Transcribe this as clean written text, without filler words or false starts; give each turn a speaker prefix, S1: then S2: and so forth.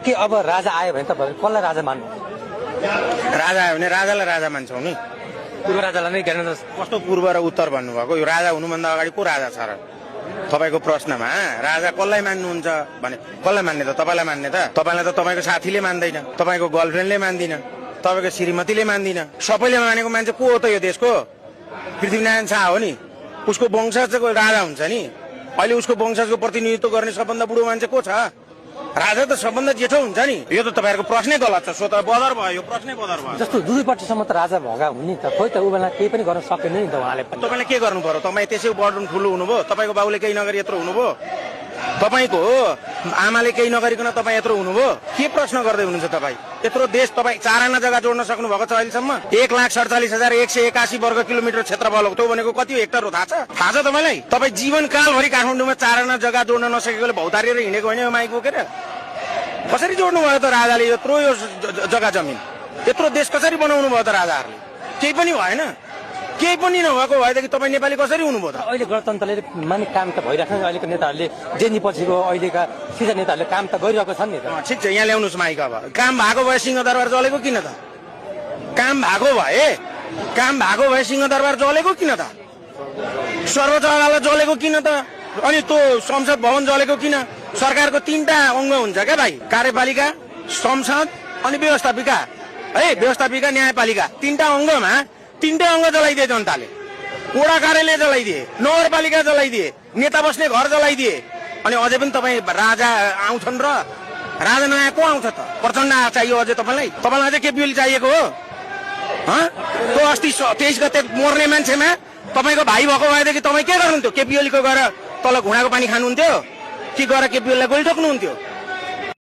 S1: कि अब राजा आयो भने तपाईहरु कसलाई राजा मान्नु?
S2: राजा आयो भने राजालाई राजा मान्छौ नि।
S1: पूर्व राजालाई नै ज्ञान
S2: कस्तो पूर्व र उत्तर भन्नुभएको? यो राजा हुनुभन्दा अगाडि को राजा छ र? तपाईको प्रश्नमा राजा कसलाई मान्नुहुन्छ भने कसलाई मान्ने त? तपाईलाई मान्ने त? तपाईलाई त तपाईको साथीले मान्दैन, तपाईको गर्लफ्रेन्डले मान्दिन, तपाईको श्रीमतीले मान्दिन। सबैले मानेको मान्छे को हो त यो देशको? पृथ्वीनारायण शाह हो नि। उसको वंशजको राजा हुन्छ नि। अहिले उसको वंशजको प्रतिनिधित्व गर्ने सबभन्दा बुढो मान्छे को छ? राजा त सबभन्दा जेठो हुन्छ नि। यो त तपाईहरुको प्रश्नै गलत छ। सो त बदर भयो, यो प्रश्नै बदर भयो।
S1: जस्तो 2 वर्षसम्म त राजा भगा हुने त खोइ त उ बेला केही पनि गर्न सकेन नि त उहाँले पनि।
S2: तपाईले के गर्नु पर्यो? तपाई त्यसै बर्डन ठुलो हुनुभयो, तपाईको बाबुले केही नगरी यत्रो हुनुभयो, तपाईको आमाले केही नगरिकन तपाई यत्रो हुनुभयो। के प्रश्न गर्दै हुनुहुन्छ तपाई? यत्रो देश तपाई 4 आना जग्गा जोड्न सक्नु भएको छ अहिलेसम्म? 1,47,181 वर्ग किलोमिटर क्षेत्रफल हो। त्यो भनेको कति हेक्टर हो थाहा छ? थाहा छ तपाईलाई? तपाई जीवनकालभरि काठमाडौँमा 4 आना जग्गा जोड्न नसकेकोले भौतारिएर हिँडेको होइन यो माइक बोकेर? कसरी जोड्नु भयो त राजाले यत्रो यो जग्गा जमिन? यत्रो देश कसरी बनाउनु भयो त राजाहरूले? केही पनि भएन। केही पनि नभएको भएदेखि तपाईँ नेपाली कसरी हुनुभयो त?
S1: अहिले गणतन्त्रले माने काम त भइरहेको छ। अहिलेको नेताहरूले जेनी पछिको अहिलेका सिधा नेताहरूले काम त गरिरहेको छन् नि त।
S2: ठिक छ, यहाँ ल्याउनुहोस् माइक। अब काम भएको भए सिंहदरबार जलेको किन त? काम भएको भए सिंहदरबार जलेको किन त? सर्वोच्च अदालत जलेको किन त? अनि त्यो संसद भवन जलेको किन? सरकारको 3टा अङ्ग हुन्छ क्या भाइ, कार्यपालिका, संसद अनि व्यवस्थापिका। है, व्यवस्थापिका, न्यायपालिका, 3टा अङ्गमा 3टा अङ्ग जलाइदिए जनताले। वडा कार्यालय जलाइदिए, नगरपालिका जलाइदिए, नेता बस्ने घर जलाइदिए। अनि अझै पनि तपाईँ राजा आउँछन् र राजा नयाँ को आउँछ त? प्रचण्ड चाहियो अझै तपाईँलाई? तपाईँलाई अझै केपी ओली चाहिएको हो? त्यो अस्ति 23 गते मर्ने मान्छेमा तपाईँको भाइ भएको भएदेखि तपाईँ के गर्नुहुन्थ्यो? केपी ओलीको गएर तल घुँडाको पानी खानुहुन्थ्यो कि गएर केपी ओलीलाई गोली ठोक्नुहुन्थ्यो?